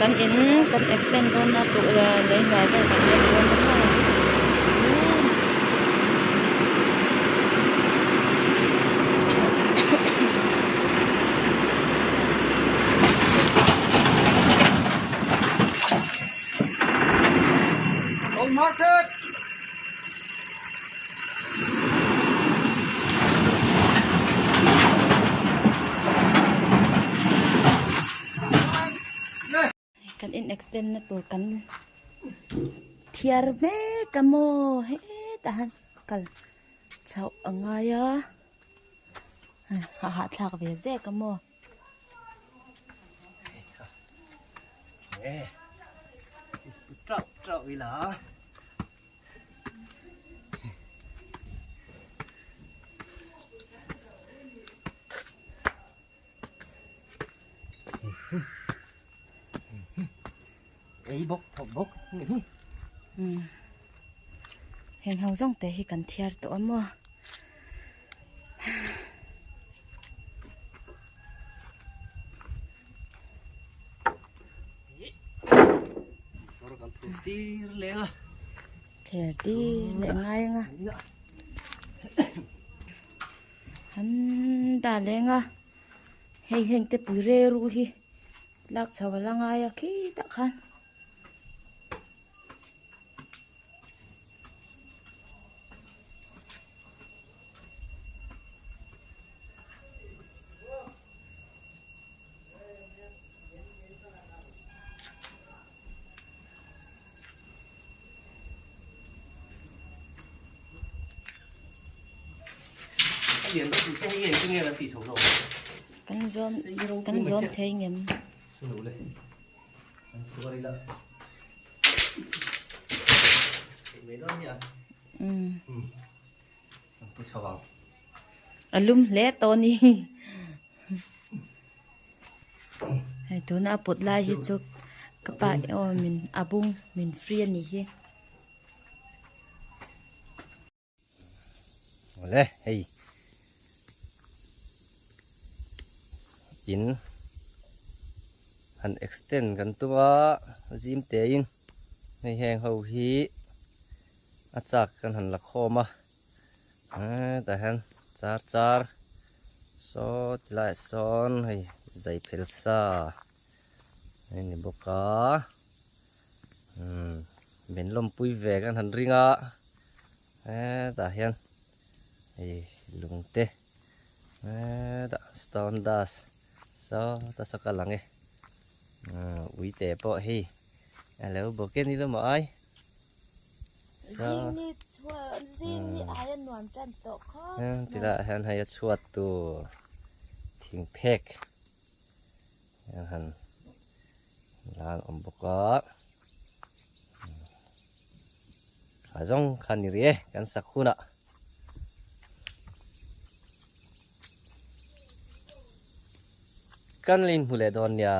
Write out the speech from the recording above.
Kan in kan extend dawn a tih lei hnuai vel kan rem dawn a maw Kan in extend na tur kan thiar mek a maw hetah hian kal chhoh a ngai a hahthlak ve zek a maw. Ei bawk thawk bawk Heng ho zawng te hi kan thiar tawh a maw. Thler tir leh ngai anga an dah leng a hei heng te pui re ru hi lak chho a la ngai a khitah khan. Kan zawm kan zawm thei ngem. A lum hle tawh a ni. Hei tuna a pawt lai hi chu ka pa aw min a bung min free a nih hi. Awle hei in han extend kan tum a zim te in hei heng ho hi a chak kan han la khawm a hetah hian char char saw ti laiah sawn hei zai phel sa a ni bawk a umm min lawmpui ve kan han ring a hetah hian hei lung te hetah stone dust saw ta saw ka lang e uite pawh hei a lo bawk e ni lo maw ai. Tilaiah hian hei a chhuat tur thing phek an han lan awm bawk a kha zawng kha ni rih e kan sak hunah. Kan la inhmu leh dawn nia.